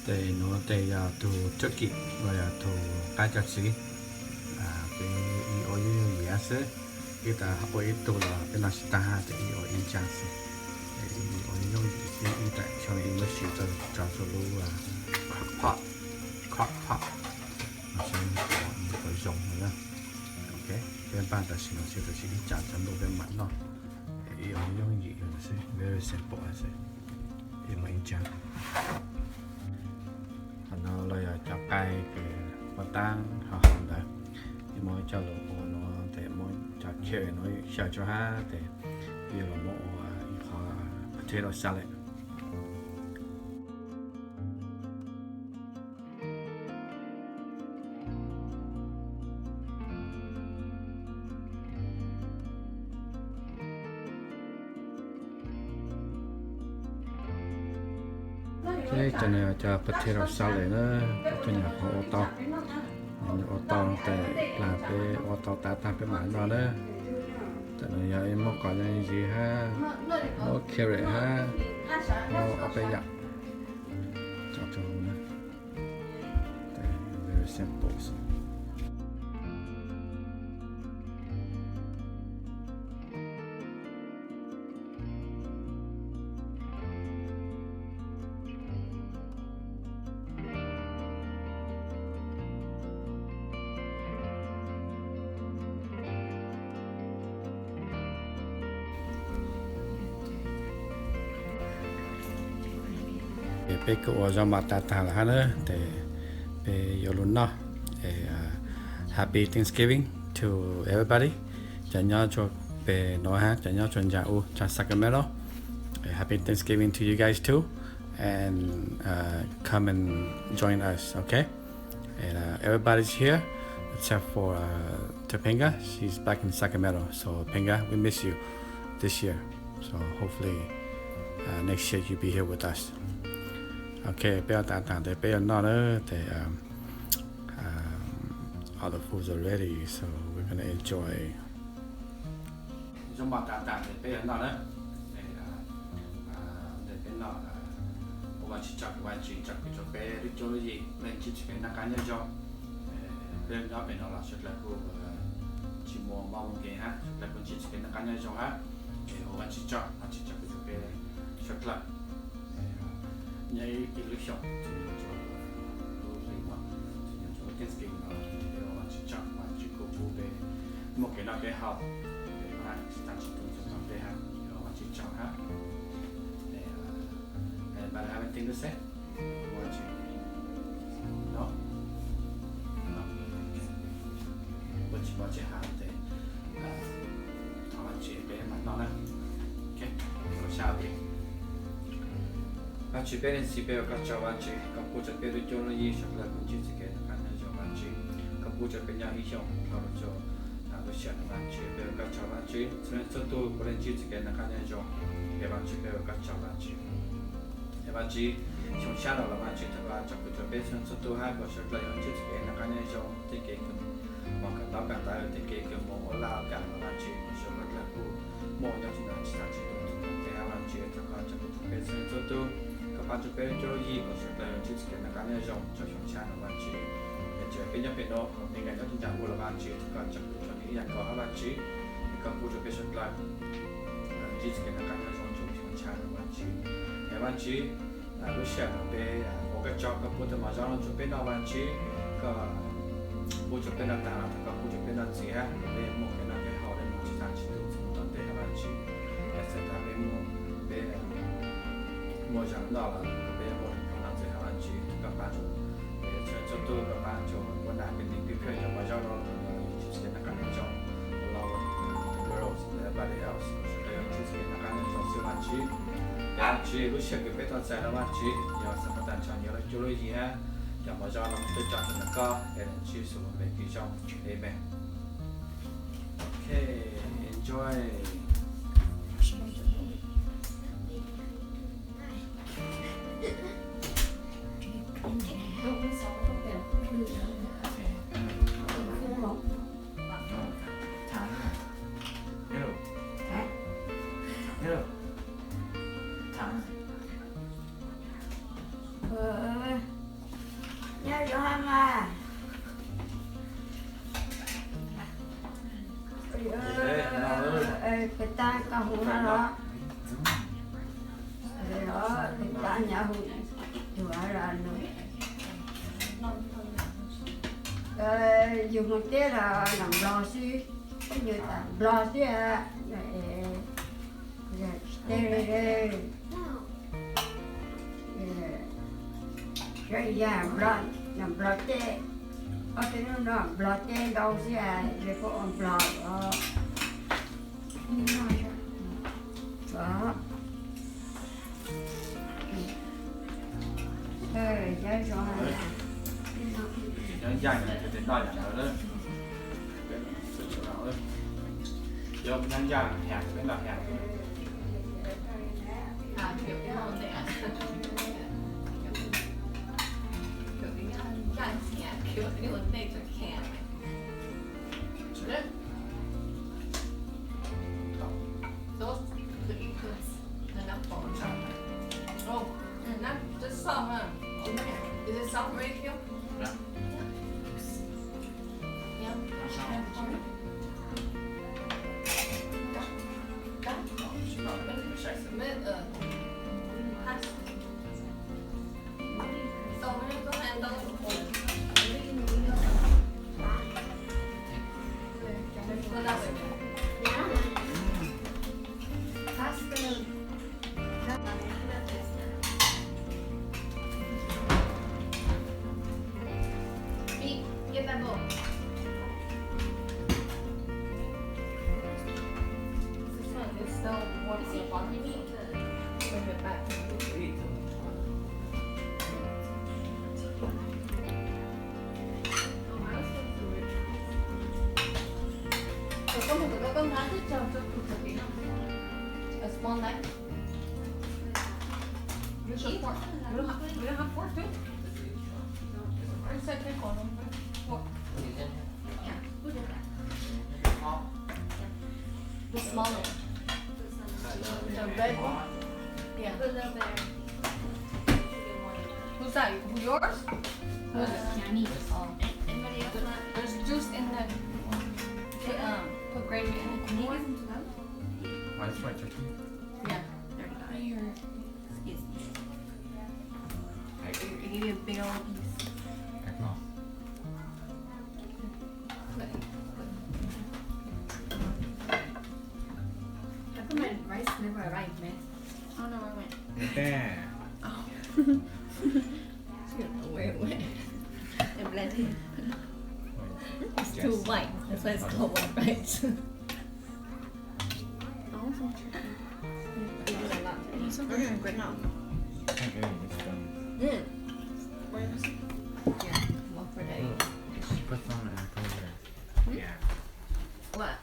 Tes nuav tes yog tug turkey los yog tug qaib coj txiv. Peb ib ua yooj yooj yim xwb, ib tas ua ib tug los peb noj tsis tag hab tes ib ua ib jaag xwb. Ib ua yooj yim xwb, ib tas choj ib lub si tso rua lub crock pot, crock pot, no seb puas zoo no na. Ok, peb npaj tam sim no xwb, tam sim ib tsam tsaus ntuj peb mam noj. Ib ua yooj yim xwb, very simple xwb. Ib ua ib jaag. Qhov no los yog cov qaib kws muab taab hau hau ntawd, peb muab coj lug ua nuav tes muab cov carrot nuav xyaw tsua hab tes peb yuav lug muab ua ib qhov potato salad. Cov no yog cov potato salad na, peb cov nyuam qhuav ua tau, ua tau tes peb ua tau tas tag peb mam noj na. Cov no yog ib muab qos yooj yim hab, muab carrot hab, muab ob peb yaam. Very simple xwb. Peb kuj ua zaub mov tas tag lawm hab na, tes peb yuav lug noj. Happy Thanksgiving to everybody. Cov nyob tsua peg nuav hab cov nyob tsua ntsag u, tsua Sacramento. Happy Thanksgiving to you guys too. And come and join us, okay? And everybody's here except for Topanga. She's back in Sacramento. So Topanga, we miss you this year. So hopefully next year you'll be here with us. Okay, peb ua tas tag tes peb yuav noj na, tes all the foods are ready, so we're gonna enjoy. Zaub mov tas tag tes peb yuav noj na. Tes peb noj, ua Vaajtswv tsaug, Vaajtswv tsaug kws tso peb lub cuab lub yig, peb ntsib txoj kev noj qab nyob zoo. Peb nyob pem no los suav dlawg kuj tsis muaj mob muaj nkeeg hab, suav dlawg kuj ntsib txoj kev noj qab nyob zoo hab. Tes ua Vaajtswv tsaug, Vaajtswv tsaug kws tso peb suav dlawg nyob ib lub xyoos txhua txhua lub hli no, txhua txhua Thanksgiving no, peb ua Vaajtswv tsaug, Vaajtswv kuj pub peb muaj kev noj kev haus, peb tsis tag tsis tu txug tom ntej hab, ua Vaajtswv tsaug hab. Anybody have anything to say? No? No? Ua tsis muaj tsi has tes thov Vaajtswv peb mam noj na. Vaajtswv, peb leej txiv, peb ua koj tsaug Vaajtswv, koj pub rua peb lub cuab lub yig, suav dlawg kuj ntsib txoj kev noj qab nyob zoo Vaajtswv, koj pub rua peb nyob ib xyoos dhau los txog lub sij hawm no Vaajtswv, peb ua koj tsaug Vaajtswv, txhua leej txhua tug puav leej ntsib txoj kev noj qab nyob zoo, es Vaajtswv peb ua koj tsaug Vaajtswv. Es Vaajtswv, xyoo sab no los Vaajtswv thov koj tsom kwm rua peb txhua leej txhua tug hab kom suav dlawg yuav ntsib txoj kev noj qab nyob zoo, tej kev kws moog kawm ntaub kawm ntawv, tej kev kws moog ua laj ua kam los Vaajtswv kom suav dlawg kuj muaj nyob tsis tag tsis tag tsis tu txug tom ntej hab Vaajtswv, thov koj tsom kwm rua peb txhua leej txhua tug, koj pab rua peb lub cuab lub yig kom suav dlawg yuav ntsib txoj kev noj qab nyob zoo rua xyoo sab no Vaajtswv. Es txawm peb nyob pem nuav, peb nkaum nyob tij ncav u los Vaajtswv, thov koj tsom kwm rua peb ib yam nkaus hab Vaajtswv, es koj pub rua peb suav dlawg ntsib txoj kev noj qab nyob zoo rua xyoo sab no Vaajtswv. Es Vaajtswv, lub sij hawm no peb ua koj tsaug koj pub tau mov zaub no rua peb noj Vaajtswv, koj pub rua peb noj tag los thov koj pub rua peb noj ntxiv hab kom peb muaj kev noj kev haus le nuav tsis tag tsis tu txug tom ntej hab Vaajtswv. Es txawm tas peb, peb muaj zog noj los kom peb muaj dlhau noj ntxiv hab Vaajtswv, thov koj pab rua peb txhua leej txhua tug, koj pab rua puab nam kwv tij kwv phooj ywg cov mov zaub no kom ntsib txoj kev noj qab nyob zoo, along with the girls and everybody else, kom suav dlawg yuav ntsib txoj kev noj qab nyob zoo xwb Vaajtswv. Vaajtswv, lub sij hawm kws peb tau txais no Vaajtswv yog xav muab tag nrho nyias lub cuab lub yig hab cov mov zaub no muab tso rua ntawm koj, es ntsib xws lub npe kws zoo. Amen. Okay, enjoy. Peb tab koj hu no los, peb tab nyab hu tuav los no. Yus mus teb los nram Nplog xwb, peb nyuag tam Nplog xwb, tsis teb li. Saib yog Nplog, Nplog teb, ob peb hnub no Nplog teb ntau xwb, yog puab ua Nplog os. Nyob zoo. Nyob ncaj ces noj yam ntawd lawm. Nyob ncaj has peb noj has. Those, the equals, the number. Oh, not just some, huh? Is it some right here? Yeah. Yeah. It's still warm on the bottom. Bring it back. A small knife. You should fork. You don't have, you don't have fork too? Where's that knife? Fork. The small one. The red one? Yeah. Who's that? Yours? Who is it? Yeah, me. Oh. Anybody else want? There's juice in the, put, um, put gravy in the cooler. Why is my turkey? Yeah. Right here. Excuse me. I, I gave you a big old piece. How come my rice never arrived, man? I don't know where it went. Right there. Oh. I don't know where it went. It blended. It's too white. That's why it's called white rice. I want some chicken. It's okay. Great. No. It's okay. It's done. Mm. Where is it? Yeah. One for Daddy. She put some in her finger. Hmm? Yeah. What?